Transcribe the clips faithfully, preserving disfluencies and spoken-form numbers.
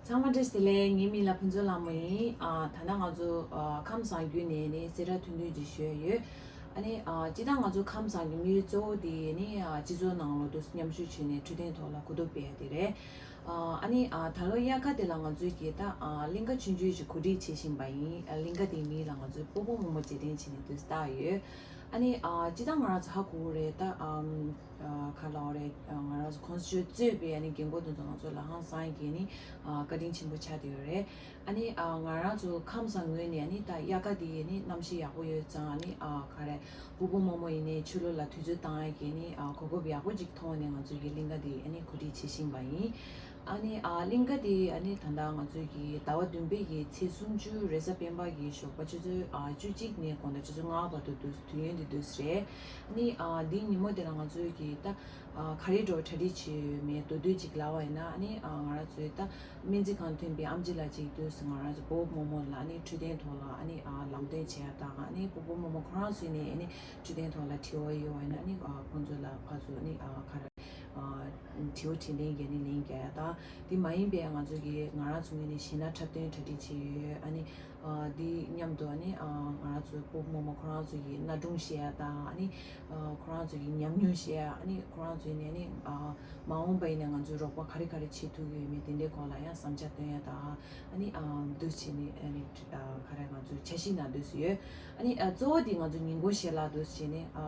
ཚང་མ་བཀྲ་ཤིས་བདེ་ལེགས། ངའི་མིང་ལ་ཕུན་ཚོགས་ལྷ་མོ་ཡིན། ཨ་ད་ལྟ་ང་ཚོ་ཨ་ཁམས་བཟང་བརྒྱུད་ནས་ནི་གསལ་བསྒྲགས་ཐུང་ཐུང་ཅིག་ཞུ་ཡ་ཡོད། ཨ་ནི་ཨ་སྤྱིར་བཏང་ང་ཚོ་ཁམས་བཟང་གི་དམིགས་ཡུལ་གཙོ་བོ་དེ་ནི་ཨ་སྤྱི་ཚོགས་ནང་ལོགས་དུ་མཉམ་ཞུགས་བྱས་ནས་འཕྲོད་བསྟེན་ཐོག་ལ་གོ་རྟོགས་སྤེལ་ཡ་དེ་རེད། ཨ་ནི་ཨ་ད་ལོ་དབྱར་ཁ་དེ་ལ་ང་ཚོས་ཀྱི་ད་ཨ་གླིང་ག་ཆུང་ཆུང་ཞིག་གོ་སྒྲིག་བྱེད་བཞིན་པ་ཡིན། ཨ་གླིང་ག་དེའི་མིང་ལ་ང་ཚོས་སྤོ་བོ་རྨོ་མོ་རྗེས་དྲན་བྱས་ནས་དུ་བཏགས་ཡོད། ཨ་ནི་ཨ་སྤྱིར་བཏང་ང་རང་ཚོ་ཧ་གོ་གི་རེད། ད་ཨམ་ཨ་ག་ལབ་དགོས་རེད། ཨ་ང་རང་ཚོ་ཁོང་ཚོས་གཙོས་པའི་ཨ་ནི་རྒན་རྒོན་དེ་ཚོ་ང་ཚོ་ལ་ཧང་སང་གི་ནི་ཨ་བཀའ་དྲིན་ཆེན་པོ་ཆགས་བསྡད་ཡོད་རེད། ཨ་ནི་ཨ་ང་རང་ཚོ་ཁམས་བཟང་ངོས་ནས་ཨ་ནི་ད་དབྱར་ཁ་འདི་ནི་གནམ་གཤིས་ཡག་པོ་ཡོད་ཙང་། ཨ་ནི་ཨ་ག་རེ་སྤོ་བོ་རྨོ་མོ་ཡིན་ནའི་ཆོས་ལུགས་ལ་དུས་ཚོད་བཏང་ཡ་གི་ནི་ཨ་གོ་སྐབས་ཡག་པོ་ཅིག་མཐོང་ནས་ང་ཚོ་གི་གླིང་ག་འདི་ཨ་ནི་གོ་སྒྲིག་བྱེད་བཞིན་པ་ཡིན། ཨ་ནི་ཨ་གླིང་ག་འདི་ཨ་ནི་ད་ལྟ་ང་ཚོ་གི་ཟླ་བ་བདུན་པའི་གི་ཚེས་སུམ་ཅུ་རེས་གཟའ་སྤེན་པ་གི་ཞོགས་པ་ཆུ་ཚོད་ཨ་བཅུ་གཅིག་ནས་དགོང་དག་ཆུ་ཚོད་ལྔ་བར་དུ་དུས་དུས་ཡུན་འདི་དུས་རེད། ཨ་ནི་ཨ་འདི་ཉིན་མོ་དེ་ལ་ང་ཚོ་གི་ད་ཨ་ག་རེ་འགྲོ་གྲ་སྒྲིག་བྱས་ཡོད་མེད་མདོར་བསྡུས་ཅིག་ལབ་པ་ཡིན་ན། ཨ་ནི་ཨ་ང་རང་ཚོའི་ད་སྨན་རྩིས་ཁང་ཐོན་པའི་ཨེམ་ཆི་ལགས་ཅིག་དུས་སུ་ང་རང་ཚོ་སྤོ་བོ་རྨོ་མོ་ལ་ཨ་ནི་འཕྲོད་བསྟེན་ཐོག་ལ་ཨ་ནི་ཨ་ལམ་སྟོན་བྱེད་ཡ་དང་། ཨ་ནི་སྤོ་བོ་རྨོ་མོ་ཁོ་རང་ཚོས་ནས་ཨ་ནི་འཕྲོད་བསྟེན་ཐོག་ལ་དྲི་བ་ཡོད་པ་ཡིན་ན་ཨ་ནི་ཨ་ཁོང་ཚོ་ལ་ཕར་ཚུར་ཨ་ནི་ཨ་ག་རེ་ཨ་དྲི་བ་དྲིས་ལན་བརྒྱབ་ནས་ལན་རྒྱག་ཡ་དང་། དེ་མ་ཡིན་པའི་ང་ཚོ་གི་ང་རང་ཚོ་ངོས་ནས་གཞས་སྣ་འཁྲབ་སྟོན་གྲ་སྒྲིག་བྱས་ཡོད། ཨ་ནི་ཨ་འདི་མཉམ་དུ་ཨ་ནི་ཨ་ང་རང་ཚོའི་སྤོ་བོ་རྨོ་མོ་ཁོ་རང་ཚོ་གི་གནའ་སྒྲུང་བཤད་ཡ་དང་། ཨ་ནི་ཨ་ཁོ་རང་ཚོ་གི་ཉམས་མྱོང་བཤད་ཡ། ཨ་ནི་ཁོ་རང་ཚོ་ནས་ཨ་ནི་ཨ་མ་འོངས་པ་ཡིན་ན་ང་ཚོས་རོགས་པ་ག་རེ་ག་རེ་བྱེད་ཐུབ་ཀྱི་ཡོད་མེད་དེ་འདྲའི་སྐོར་ལ་ཡང་བསམ་འཆར་བཏོན་ཡ་དང་། ཨ་ནི་ཨ་འདུག་བྱས་ནས་ཨ་ནི་ཨ་ག་རེ་ང་ཚོའི་འཆར་གཞི་ནང་འདུག་སེ་ཡོད། ཨ་ནི་ཨ་གཙོ་བོ་དེ་ང་ཚོ་ཉིན་གུང་ཞལ་ལག་འདུག་བྱས་ནས་ཨ་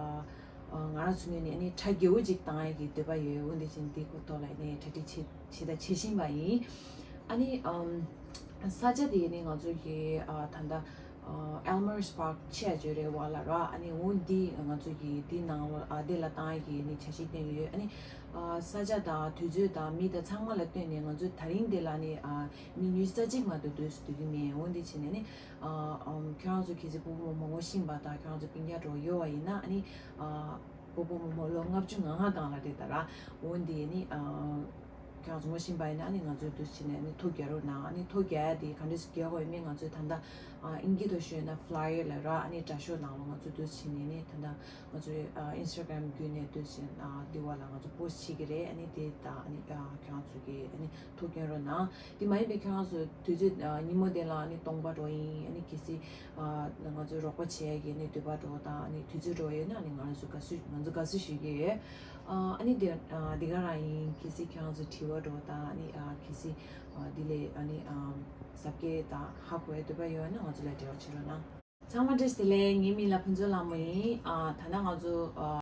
ཨ་ང་རང་ཚོ་ངོས་ནས་ཨ་ནི་གྲ་རྒྱས་པོ་ཅིག་བཏང་ཡ་གི་འདོད་པ་ཡོད། འོན་ཏེ་ཅིང་འདི་སྐོར་ཐོག་ལ་ཨ་ནི་གྲ་སྒྲིག་བྱེད་བྱེད་ད་བྱེད་བཞིན་པ་ཡིན། ཨ་ནི་ཨམ་ས་ཆ་དེ་ནི་ང་ཚོ་གི་ཨ་ད་ལྟ་ཨ་Elmer's Park ཆེ་བ་ཅིག་ཡོད་རེད་བ་ལ་ར། ཨ་ནི་འོ་འདི་ང་ཚོ་གི་འདི་ནང་ལ་ཨ་དེ་ལ་བཏང་ཡ་གི་ནི་འཆར་གཞི་བཏོན་ཡོད། ཨ་ནི་ཨ་ས་ཆ་དང་དུས་ཚོད་དང་མི་དང་ཚང་མ་ལ་བལྟས་ནས་ང་ཚོ་ད་རིང་དེ་ལ་ནི་ཨ་མི་ཉི་ཤུ་རྩ་གཅིག་མ་གཏོགས་སྡོད་སྡོད་ཀྱི་མེད། འོ་འདི་བྱས་ནས་ནི་ཨ་ཨམ་ཁྱོད་རང་ཚོ་གལ་སྲིད་སྤོ་བོ་རྨོ་མོ་ངོ་ཤེས་པ་དང་ཁྱོད་རང་ཚོ་སྤུན་ཀྱག་འདྲ་བོ་ཡོད་པ་ཡིན་ན། ཨ་ནི་ཨ་སྤོ་བོ་རྨོ་མོ་ལོ་ལྔ་བཅུ་ང་ལྔ་སྒང་ལ་རེད་ད་ར། འོ་འདི་ནི་ཨ་ཁྱོད་ཚོ་ངོ་ཤེས་པ་ཡིན་ན་ཨ་ནི་ང་ཚོའི་འདུག་བྱས་ནས་ཨ་ནི་ཐོ་རྒྱག་རོགས་གནང་། ཨ་ནི་ཐོ་རྒྱག་ཡ་དེ་ག་འདྲས་སེ་རྒྱག་དགོས་ཡོད་མེད་ང་ཚོའི་ད་ལྟ་ཨ་ཨིན་སྐད་ཐོག་ཤོད་ན་ཕ་ལ་ཡར་ལབ་ར། ཨ་ནི་དྲ་ཤོག་ནང་ལ་ང་ཚོ་འདུག་བྱས་ནས་ཨ་ནི་ད་ལྟ་ང་ཚོའི་ཨ་Instagram བརྒྱུད་ནས་འདུག་བྱས་ཨ་འདི་བ་ལ་ང་ཚོ་པོ་སི་བྱེད་ཀྱི་རེད། ཨ་ནི་དེ་ད་ཨ་ནི་ཨ་ཁྱོད་ཚོ་གི་ཨ་ནི་ཐོ་སྐྱོན་རོགས་གནང་། དེ་མ་ཡིན་པའི་ཁྱོད་རང་ཚོ་དུས་ཚོད་ཨ་ཉིན་མོ་དེ་ལ་ཨ་ནི་སྟོང་པ་འགྲོ་ཡིན། ཨ་ནི་གལ་སྲིད་ཨ་ང་ཚོའི་རོགས་པ་བྱེད་ཡ་གི་ཨ་ནི་འདོད་པ་འགྲོ་དང་ཨ་ནི་དུས་ཚོད་འགྲོ་ཡོད་ན་ཨ་ནི་ང་རང་ཚོ་དགའ་བསུ་ང་ཚོ་དགའ་བསུ་ཞུ་གི་ཡོད། ཨ་ཨ་ནི་དེ་ཨ་དེ་ག་རང་ཡིན། གལ་སྲིད་ཁྱོད་རང་ཚོ་དྲི་བ་འགྲོ་དང་ཨ་ནི་ཨ་གལ་སྲིད་ཨ་དེ་ལས་ཨ་ནི་ཨ་ཟབ་རྒྱས་དང་ཧ་གོ་ཡ་འདོད་པ་ཡོད་ན་ང་ཚོ་ལ་འབྲེལ་བ་བྱེད་རོགས་གནང་། ཚང་མ་བཀྲ་ཤིས་བདེ་ལེགས། ངའི་མིང་ལ་ཕུན་ཚོགས་ལྷ་མོ་ཡིན། ཨ་ད་ལྟ་ང་ཚོ་ཨ་